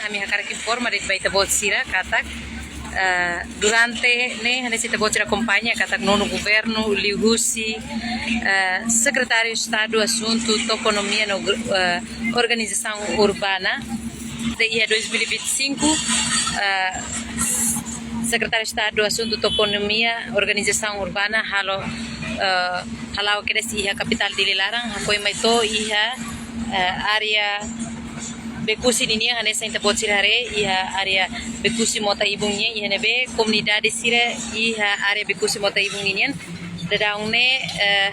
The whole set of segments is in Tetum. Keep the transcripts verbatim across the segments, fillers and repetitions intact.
Ami hakarak informa de'it ba ita-boot sira katak, eh, durante ne'e hanesan ita-boot sira akompaña katak nonu governu liuhusi, eh, Sekretáriu Estadu Asuntu Toponímia no, eh, Organizasaun Urbana, iha dois mil e vinte e cinco, eh, Sekretáriu Estadu Asuntu Toponímia Organizasaun Urbana halo, eh, hala'o kedas iha kapitál Dili laran, hakoi mai to'o iha, eh, área Bekusi ninian, hanesan ita-boot sira haree iha área Bekusi Mota Ibun nian, iha ne'ebé komunidade sira iha área Bekusi Mota Ibun ninian daudaun ne'e, eh,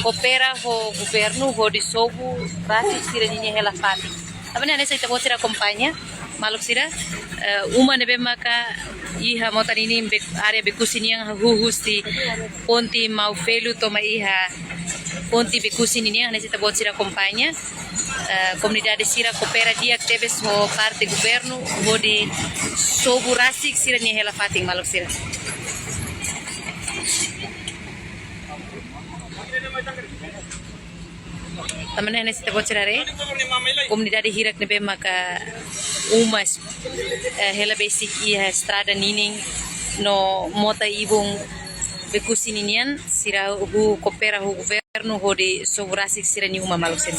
koopera ho governu hodi sobu rasik sira-ninia hela-fatin. Tanba ne'e hanesan ita-boot sira akompaña, maluk sira, eh, uma ne'ebé maka iha mota ninian Be-, área Bekusi nian hahú husi ponte Maufelu to'o mai iha ponte Bekusi ninian, hanesan ita-boot sira akompaña, eh, komunidade sira koopera di'ak tebes ho parte governu hodi sobu rasik sira-nia hela-fatin, maluk sira. Tanba ne'e hanesan ita-boot sira haree, komunidade hirak ne'ebé maka uma, eh, hela besik iha estrada ninin no mota ibun Bekusi ninian, sira hahú koopera ho governu hodi sobu rasik sira-nia uma, maluk sira.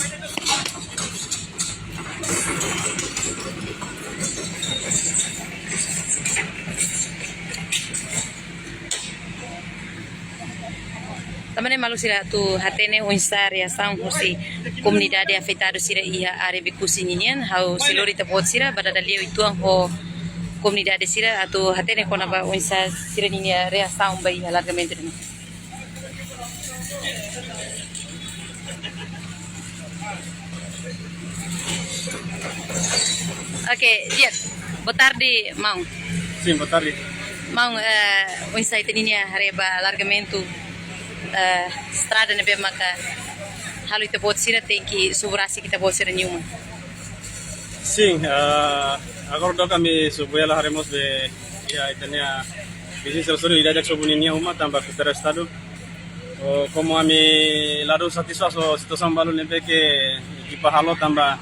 Tanba ne'e maluk sira atu hatene oinsá reasaun husi komunidade afetadu sira iha área Bekusi ninian, ha'u sei lori ita-boot sira ba dada liu uitoan ho komunidade sira atu hatene kona-ba oinsá sira-ninia reasaun ba iha alargamentu ne'e. Oke, di'ak. Boa tarde, maun. Sim, boa tarde. Maun, eh, oinsá ita-ninia haree ba alargamentu, eh, estrada ne'ebé maka halo ita-boot sira tenke sobu rasik ita-boot sira-nia uma? Sim, ah, agora daudaun ami sobu hela haree mós be iha ita-nia vizinha sira-nia ida di'ak sobu ninia uma tanba koopera Estadu. Oh, komu ami ladún satisfás ho situasaun balu ne'ebé ke ekipa halo tanba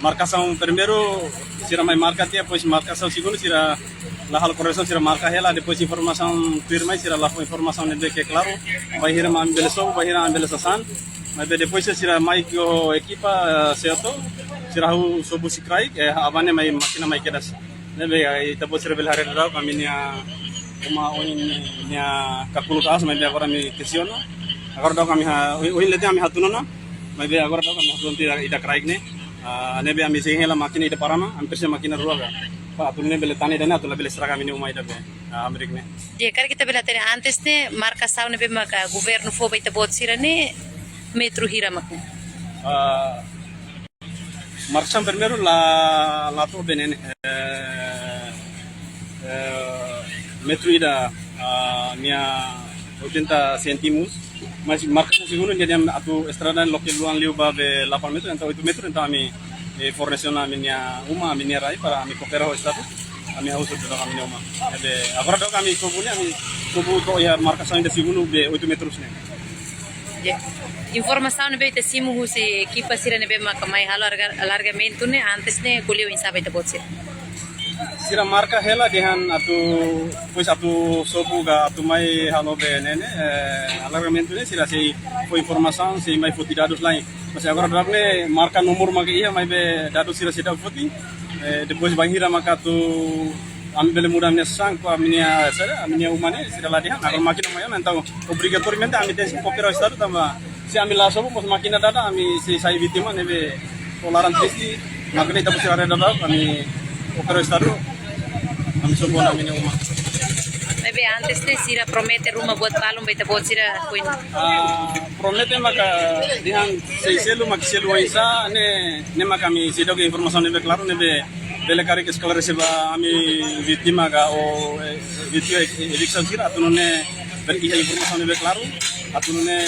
markasaun primeiru sira mai marka tiha, depois markasaun segundu sira la halo koresaun, sira marka hela, depois informasaun tuirmai sira la fó informasaun ne'ebé ke klaru, bainhira mak ami bele sobu, bainhira ami bele sasán. Maibé depois sira mai ho ekipa, eh, seto, sira hahú sobu husi kraik, eh, aban ne'e mai mákina mai kedas. Ne'ebé, eh, ita-boot sira bele haree daudaun ami-nia uma oin nia kakuluk aas, maibé agora ami tensiona. Agora daudaun ami ha-, oin, oin leten ami hatún ona, maibé agora daudaun ami hatún tiha ida kraik ne'e. Ah, ne'ebé ami sei hein hela mákina ida para ona, ami presiza mákina rua ka. Para atu nune'e bele tane ida ne'e atu labele estraga ami-nia uma ida be, ah, hamriik ne'e. Di'ak, karik ita bele hatene antes ne'e markasaun ne'ebé maka governu fó ba ita-boot sira ne'e metru hira mak ne'e? Ah, markasaun primeiru la, la to'o be ne'e, eh, eh, metru ida, ah, nia oitenta sentimos. Mas markasaun segundu, jadi ami atu estrada loke luan liu ba be delapan metru, entaun oito metru, entaun ami, eh, fornese ona ami-nia uma, ami-nia rai para ami koopera ho Estadu, ami hahú sobu daudaun ami-nia uma. Jadi, agora daudaun ami sobu ne'e, ami sobu to'o iha markasaun ida segundu be oito metrus ne'e. Ya. Informasaun ne'ebé ita simu husi ekipa sira ne'ebé maka mai halo alarga-, alargamentu ne'e, antes ne'e ko'alia oinsá ba ita-boot sira? Sira marka hela dehan atu, depois atu sobu ka atu mai halo be ne'e ne'e, eh, alargamentu ne'e sira sei fó informasaun, sei mai foti dadus lai. Mas agora daudaun ne'e marka númeru mak iha, maibé dadus sira seidauk foti. Eh, depois bainhira maka atu ami bele muda ami-nia sasán ka ami-nia, saida, ami-nia uma ne'e, sira la dehan, agora mákina mai ona, entaun obrigatoriamente ami tenke koopera ho Estadu tanba se ami la sobu mós mákina dada, ami sei sai vítima, ne'ebé ho laran triste, maka ne'e ita-boot sira haree daudaun, ami koopera ho Estadu, ami sobu ona ami-nia uma. Maibé antes ne'e sira promete ruma buat balun ba ita-boot sira, foin? Ah, promete maka dehan sei selu, mak selu oinsá, ne'e, ne'e maka ami seidauk iha informasaun ne'ebé klaru, ne'ebé bele karik esklarese ba ami vítima ka ou, eh, vítima eviksaun sira, atu nune'e bele iha informasaun ne'ebé klaru, atu nune'e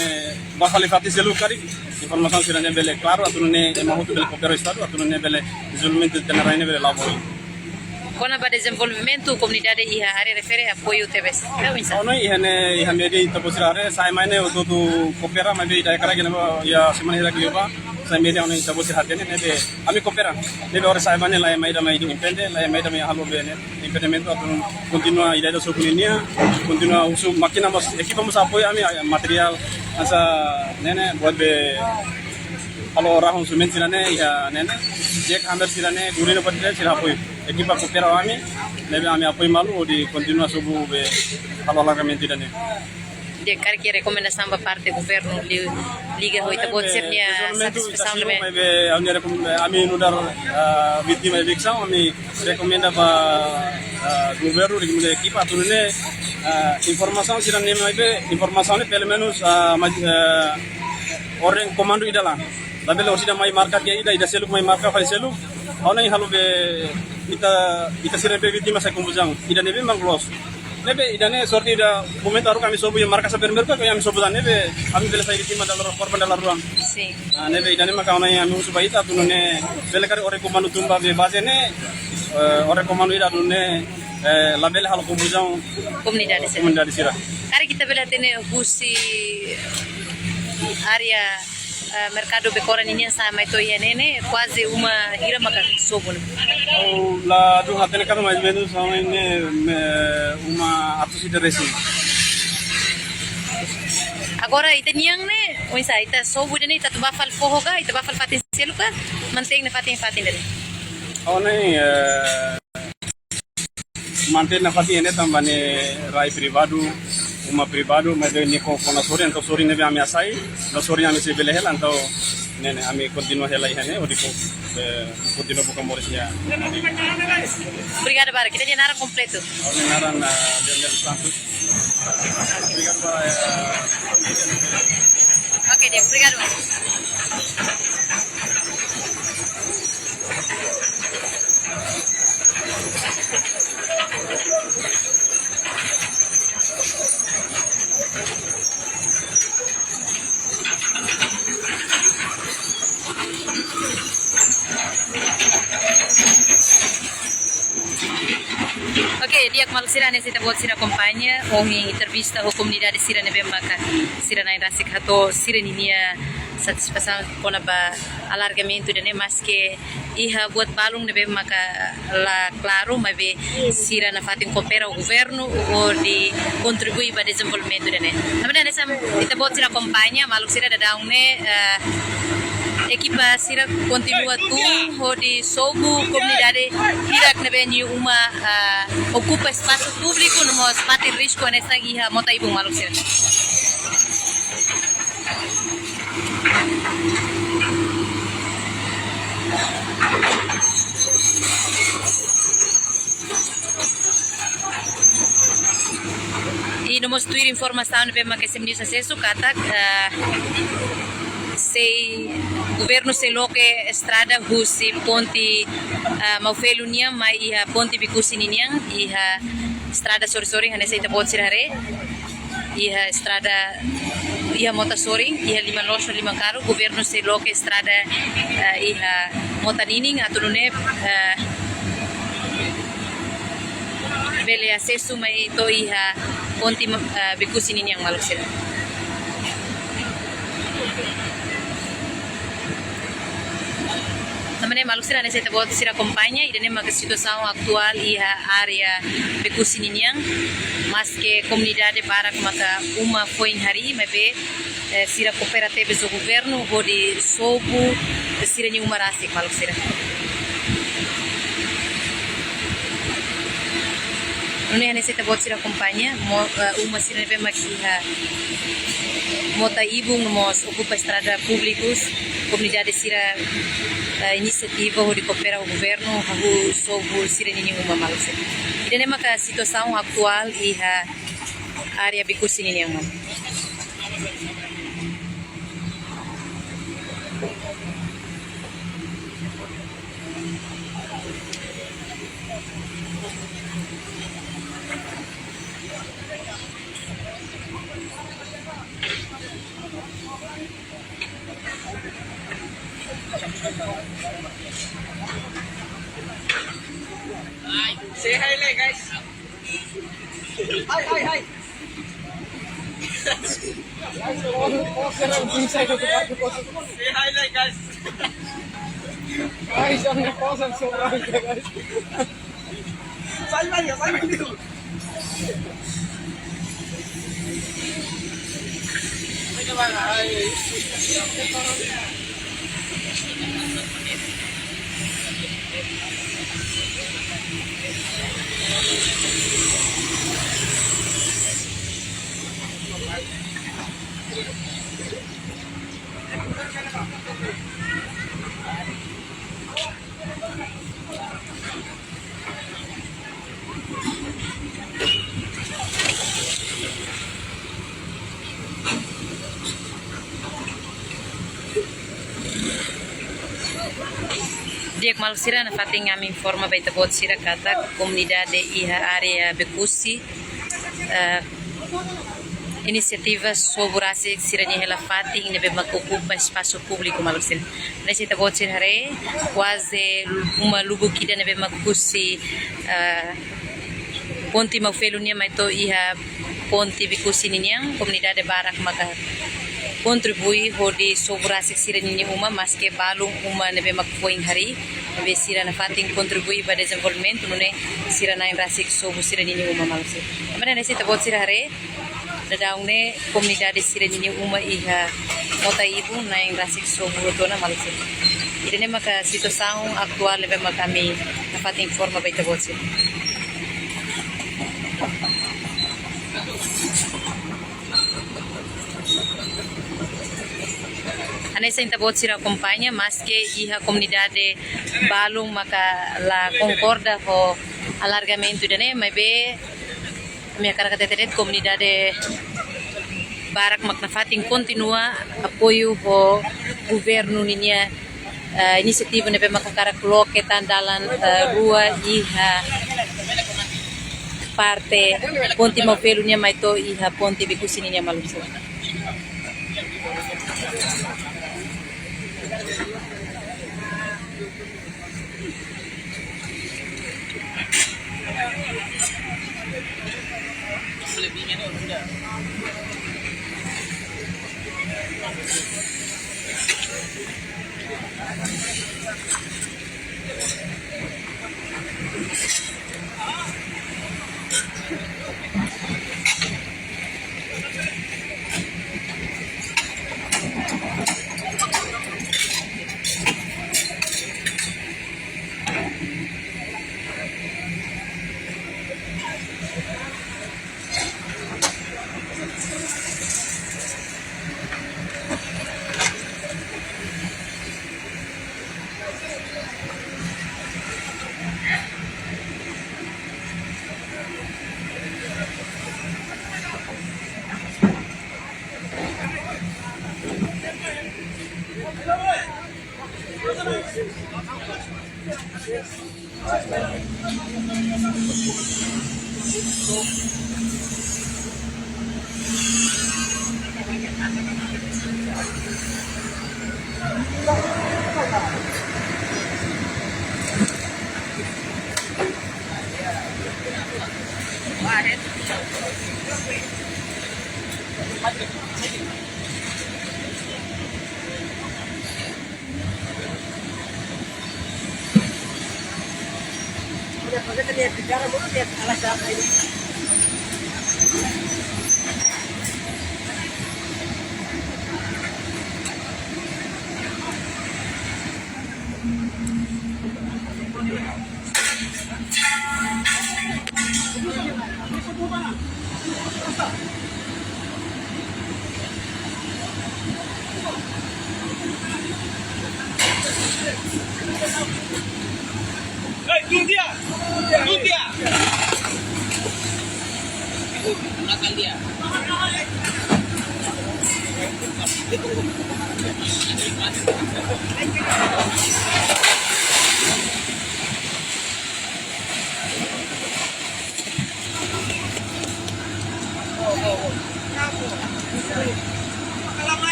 ba fali fatin seluk karik informasaun sira-ne'e bele klaru, atu nune'e ema hotu bele koopera ho Estadu, atu nune'e bele dezenvolvimentu ita-nia rai ne'e bele la'o ba oin. Kona-ba dezenvolvimentu komunidade iha área refere apoiu tebes. Ka oinsá? Ha'u hanoin iha ne'e, iha média ita-boot sira haree, sai mai ne'e hotu-hotu koopera, maibé ita hakarak iha ne'ebá, iha semana hirak liubá, sai média ha'u hanoin ita-boot sira hatene, ne'ebé ami koopera. Ne'ebé oras sai mai ne'e laiha mai ida mai ita impede, laiha mai ita mai halo be ne'e impedimentu atu kontinua ida-idak sobu ninian, kontinua husu mákina mós, ekipa mós apoiu ami, materiál, hanesan ne'e ne'e, buat be halo rahun simentu sira-ne'e, iha ne'e ne'e, jack hammer sira-ne'e, gurina buat sira-ne'e, sira apoiu. Ekipa koopera ho ami, ne'ebé ami apoiu malu hodi kontinua sobu be halo alargamentu ida-ne'e. Di'ak, karik iha rekomendasaun ba parte governu li-, liga ho ita-boot sira-nia satisfasaun ne'ebé? Maibé ami rekom-, ami nu'udar, ah, vítima eviksaun, ami rekomenda ba, ah, governu, rekomenda ekipa atu nune'e, ah, informasaun sira-ne'e maibé, informasaun ne'e pelumenus, ah, maj-, ah, orden komandu ida la. Labele orsida mai marka tiha ida, ida seluk mai marka fali seluk. Ha'u hanoin halo be ita, ita sira be vítima sai konfuzaun. Ida ne'ebé mak loos. Ne'ebé ida-ne'e sorte ida momentu haruka ami sobu iha marka sa primeiru ka ami sobu tan ne'ebé ami bele sai vítima dala rua, korban dala rua. Sin. Ah, ne'ebé ida-ne'e maka ha'u hanoin ami husu ba ita atu nune'e bele karik orden komandu tun ba be baze ne'e, eh, orden komandu ida atu nune'e, eh, labele halo konfuzaun komunidade sira. Komunidade sira. Karik ita bele hatene husi área, eh, merkadu Becora ninian sai mai to'o iha ne'e ne'e, kuaze uma hira maka sobu ne'e? Ha'u ladún hatene katak mais ou menus ha'u hanoin ne'e, me, uma atus ida resin. Agora ita-nian ne'e, oinsá, ita sobu ida-ne'e, ita atu bá fali foho ka, ita bá fali fatin seluk ka, mantein iha fatin-fatin ida-ne'e? Ha'u hanoin, eh, mantein iha fatin ne'e tanba ne'e rai privadu, uma privadu, maibé ne'e kona-ba sorin, entaun sorin ne'ebé ami hasai, no sorin ami sei bele hela, entaun ne'e ne'e ami kontinua hela iha ne'e, hodi ko, eh, kontinua buka moris iha. Obrigada barak, ita-nia naran kompletu? Ha'u-nia naran, ah, Daniel Santos. Obrigadu ba, eh, oke, di'ak, obrigadu. Oke, di'ak maluk sira, hanesan ita-boot sira akompaña, ohin entrevista ho komunidade sira ne'ebé maka sira na'in rasik hato'o sira-ninia satisfasaun kona-ba alargamentu ida-ne'e, maske iha buat balun ne'ebé maka la klaru, maibé sira nafatin koopera ho governu hodi kontribui ba dezenvolvimentu ida-ne'e. Tanba ne'e hanesan ita-boot sira akompaña, maluk sira, daudaun ne'e, eh, ekipa sira kontinua tun hodi sobu komunidade hirak ne'ebé nia uma, eh, okupa espasu públiku no mós fatin risku hanesan iha mota ibun, maluk sira. I no mós tuir informasaun ne'ebé maka S M News asesu katak, eh, sei, governu sei loke estrada husi ponte, eh, Maufelu nian mai iha ponte Bekusi ninian, iha estrada sorin-sorin hanesan ita-boot sira haree. Iha estrada, iha mota sorin, iha liman loos no liman karuk, governu sei loke estrada, eh, iha mota ninin atu nune'e, eh, bele asesu mai to'o iha ponte, eh, Bekusi ninian, maluk sira. Tanba ne'e maluk sira, hanesan ita-boot sira akompaña, ida-ne'e maka situasaun atuál iha área Bekusi ninian, maske komunidade barak maka uma foin harii, maibé, eh, sira koopera tebes ho governu hodi sobu sira-nia uma rasik, maluk sira. Nune'e hanesan ita-boot sira akompaña, mo-, eh, uma sira ne'ebé mak iha mota ibun no mós okupa estrada públikus, komunidade sira, eh, inisiativa hodi koopera ho governu, hahú sobu sira-ninia uma, maluk sira. Ida-ne'e maka situasaun atuál iha área Bekusi ninian, maluk. Say hi, like, guys. Hi, hi, hi. Say hi, like, guys. Ai, jangan kosong seorang, guys. Sai, sai, sai. Di'ak maluk sira, nafatin ami informa ba ita-boot sira katak komunidade iha área Bekusi, eh, inisiativa sobu rasik sira-nia hela fatin ne'ebé mak okupa espasu públiku, maluk sira. Hanesan ita-boot sira haree, kuaze uma lubuk ida ne'ebé mak husi, eh, ponte Maufelu nian mai to'o iha ponte Bekusi ninian, komunidade barak maka kontribui hodi sobu rasik sira-nia uma, maske balun uma ne'ebé mak foin harii, ne'ebé sira nafatin kontribui ba dezenvolvimentu, nune'e sira na'in rasik sobu sira-nia uma, maluk sira. Tanba ne'e, hanesan ita-boot sira haree, daudaun ne'e komunidade sira-nia uma iha mota ibun na'in rasik sobu hotu ona, maluk sira. Ida-ne'e maka situasaun atuál ne'ebé mak ami nafatin informa ba ita-boot sira. Hanesan ita-boot sira akompaña, maske iha komunidade balun maka la konkorda ho alargamentu ida-ne'e, maibé ami hakarak hatete de'it, komunidade barak mak nafatin kontinua apoiu ho governu ninia, eh, inisiativa ne'ebé mak hakarak loke tan dalan, eh, rua iha parte ponte Maufelu nian mai to'o iha ponte Bekusi ninian, maluk sira.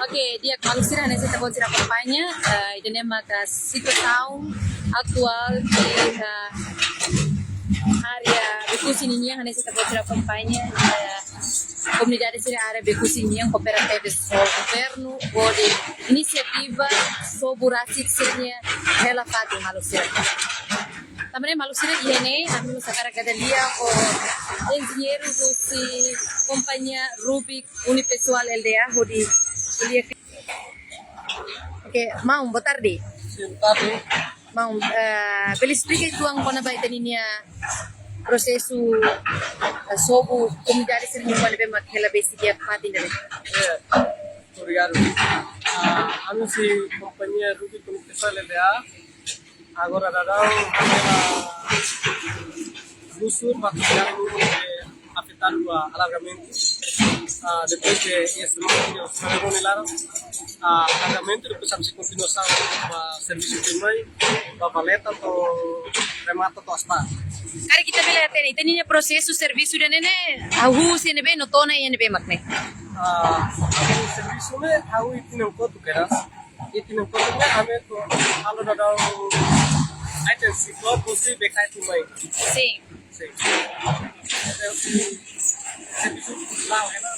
Oke, di'ak maluk sira, hanesan ita-boot sira akompaña, eh, ida-ne'e maka situasaun atuál iha, eh, área Becusse ninian, hanesan ita-boot sira akompaña, eh, komunidade sira área Becusse ninian koopera tebes ho governu, hodi inisiativa sobu rasik sira-nia hela fatin, maluk sira. Tanba ne'e maluk sira, iha ne'e ami mós hakarak atu lia ho enjeñeiru husi kompañia Rubik Unipessoal Lda hodi lia. Oke, maun, boa tarde. Sin, boa tarde. Maun, eh, bele esplika uitoan kona-ba ita-nia prosesu, eh, sobu komunidade sira-nia ukun ne'ebé mak hela besik iha fatin ida-ne'e. Eh, obrigadu. Ah, ami husi kompañia Rubik Unipessoal Lda. Agora daudaun, Luzur, Batusari, eh, afetadu ba alargamentu. Ah, depois de esse monte de Saragoni Lara, ah, alargamentu, depois ami sei kontinuasaun ba servisu tuirmai, ba Valeta to'o remata to'o Aspar. Karik ita bele hatene, ita-nia prosesu servisu ida-ne'e ne'e, hahú husi ne'ebé no to'o ona iha ne'ebé mak ne'e? Ah, servisu ne'e, hahú iha tinan kotuk kedas. Iha tinan kotuk ne'e ami atu halo daudaun item siklop husi B K tuirmai. Sin. Sin. Entaun, servisu la'o hela.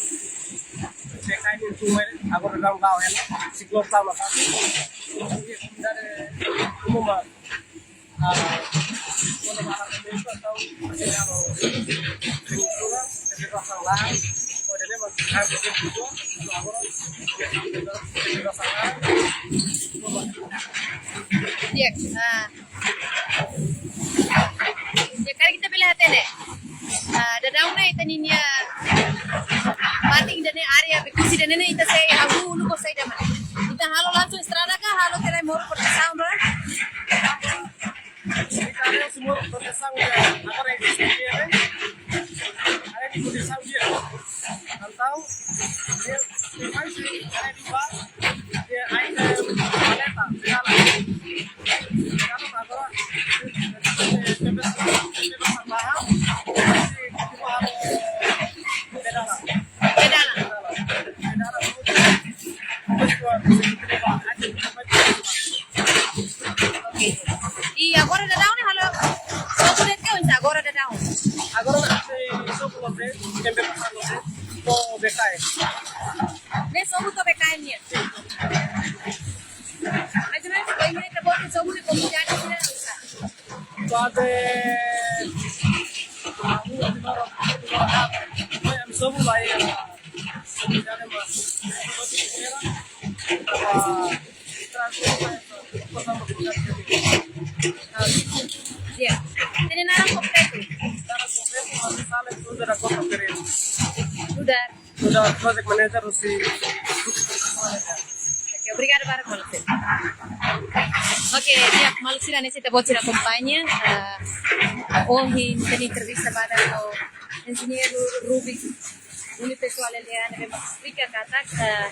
B K tuirmai agora daudaun la'o hela. Siklop la'o hela. Komunidade umum, ah, Di'ak, ah. Di'ak, karik ita bele hatene. Ah, daudaun ne'e ita-nia fatin ida-ne'e, área Becusse ida-ne'e ne'e ita sei hahú uluk ka saida mak ne'e? Ita halo langsung estrada ka halo tiha ai moru protesaun, bro? Ita-nia moru protesaun agora eziste, eh? Área de protesaun di'ak. Entaun, eh, eh, Valeta, Valeta. Valeta agora, eh, tembe, tembe baha, eh, pedala. Pedala. Pedala. Pedala. Unidade sira uza. Tuate, ah, um, de novo, de novo, ah, foi a missão, vai, ah, unidade, mas, ah, tras, ah, pasamos por aqui. Ah, ya. Tiene naran kompletu. Naran kompletu, mas sale tudo da Copa Pereira. Tudo. Udah, project manager si. Oke, obrigada barak, Maluk Sira. Oke, di'ak, Maluk Sira, hanesan ita-boot sira akompaña, eh, ohin ita-nia entrevista ba ho Enjeñeiru Rubik, Unipessoal L T A, ne'ebé mak esplika katak, eh,